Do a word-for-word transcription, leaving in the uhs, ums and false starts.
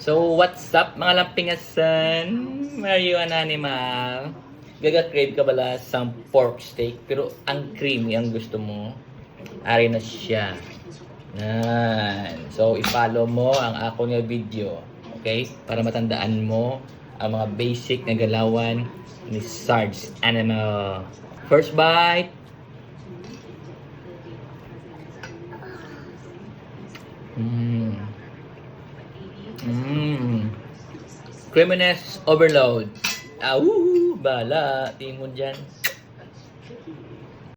So, what's up, mga lampingasan? Are you an animal? Gaga-crave ka bala sang pork steak, pero ang creamy ang gusto mo? Ari na siya. Yan. So, i-follow mo ang akon nga video. Okay? Para matandaan mo ang mga basic nga galawan ni Sarge Animal. First bite. Mm. Mm. Creaminess overload. Au, bala, timon dyan.